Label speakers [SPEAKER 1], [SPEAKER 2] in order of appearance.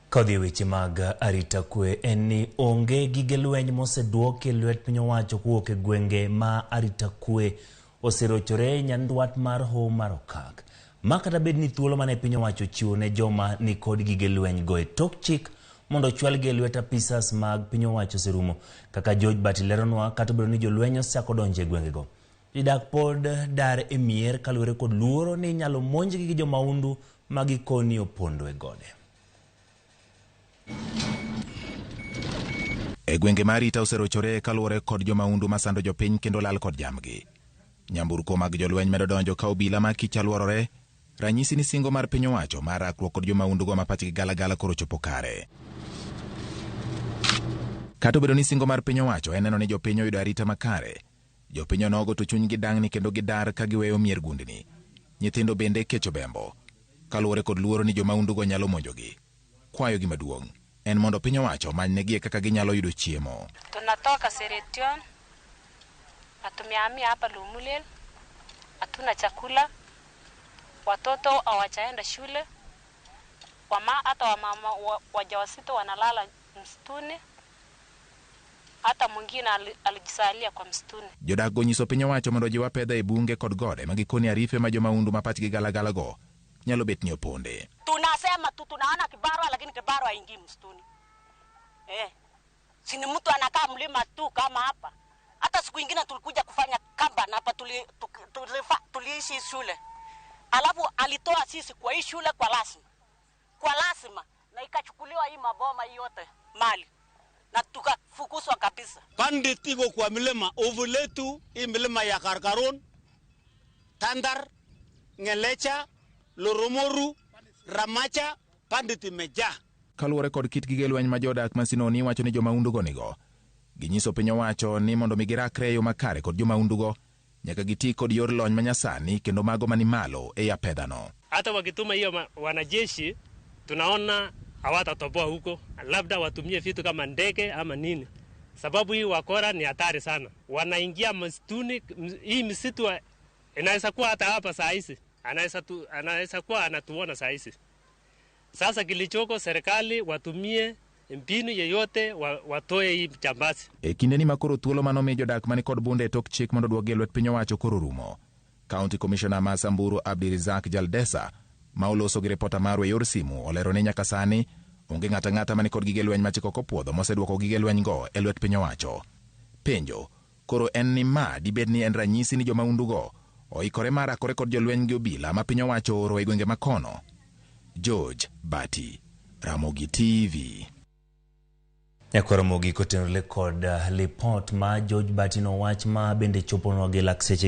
[SPEAKER 1] Kodhi e weche mag arita kwe en ni onge gige lweny moseduoki e lwet piny owacho kowuok e gwenge ma arita kwe oserochore nyandwat mar Hoho mar Okak. Ma kata bed ni thuolo mane piny owacho ochiwo ne joma nikod gige lweny go e tok chik mondo ochwalgi e lwet apisas mag piny owacho oserumo. Kaka George Bati leronwa, kata obedo ni jolweny osechako donjo e gwengego, jodak pod dar e mier kaluwore kod luoro ni inyalo monjgi gi jomaundu ma gikoni opondo e gode.
[SPEAKER 2] E gwenge ma arita oserochore kaluwore kod jomaundu masando jopiny kendo lal kod jambgi. Nyamburko mag jolweny medo donjo ka obila ma kich aluorore, ranyisi ni singo mar piny owacho mar rakruok kod jomaundugo ma pachgi galagala koro chopo kare. Kata obedo ni singo mar piny owacho en neno ni jopiny oyudo arita makare, jopiny onogo to chunygi dang'ni kendo gidar ka giweyo mier gundni. Nyithindo bende kecho bembo, kaluwore kod luoro ni jomaundugo nyalo monjogi. Kwayogi maduong' en mondo piny owacho omanynegie kaka ginyalo yudo chiemo.
[SPEAKER 3] Tunatoka Seretion na tumehamia hapa Lumulel, hatuna chakula, watoto hawajaenda shule, wama, hata wamama wajawazito wanalala msituni, hata mwingine alijisalia kwa msituni.
[SPEAKER 2] Jodak go nyiso piny owacho mondo ojiw apedha e bunge kod gode ma gikoni arife ma jomaundu ma pachgi galagala go nyalo bet ni oponde.
[SPEAKER 4] Tunasema tu tunaona kibarua, lakini kibarua haingii msituni. Si ni mtu anakaa mlima tu kama hapa. Hata siku ingine tulikuja kufanya kamba na hapa tuliishi shule. Alafu alitoa sisi kwa hii shule kwa lazima. Kwa lazima na ikachukuliwa hii maboma hii yote mali. Na tukafukuzwa kabisa.
[SPEAKER 5] Bandit iko kwa milima Ovuletu, hii milima ya Karkaron, Tandar, Ngelecha, Loromoru, Ramacha, bandit imejaa.
[SPEAKER 2] Kaluwore kod kit gige lweny ma jodak ma Sinoni wacho ni jomaundugo nigo, ginyiso piny owacho ni mondo mi girakre e yo makare kod jomaundugo, nyaka giti kod yor lony manyasani kendo mago mani malo ei apedhano.
[SPEAKER 6] Hata wakituma hiyo wanajeshi tunaona hawatatoboa huko, labda watumie vitu kama ndege ama nini, sababu hii wakora ni hatari sana, wanaingia msituni. Hii msitu inaweza kuwa hata hapa saa hizi anaweza kuwa anatuona saa hizi. Sasa kilichoko serikali watumie mbinu yeyote watoe hii jambazi.
[SPEAKER 2] E kindeni ma koro thuolo mano mi jodak mani kod bunde e tok chik mondo duogi e lwet piny owacho koro rumo. County Commissioner ma Samburu Abdirizak Jaldesa ma oloso gi ripota marwa e yor simu olero ni nyaka sani onge ng'ato ang'ata mani kod gige lweny ma chik ok opuodho moseduoko gige lweny go e lwet piny owacho. Penjo koro en ni ma dibed ni en ranyisi ni jomaundugo oikore mar rakore kod jolweny gi obila ma piny owacho ooro e gwenge makono. George Bati, Ramogi TV.
[SPEAKER 1] Nyakwar Ramogi kotenore kod lipot ma George Bati nowach ma bende choponwa gi lak seche.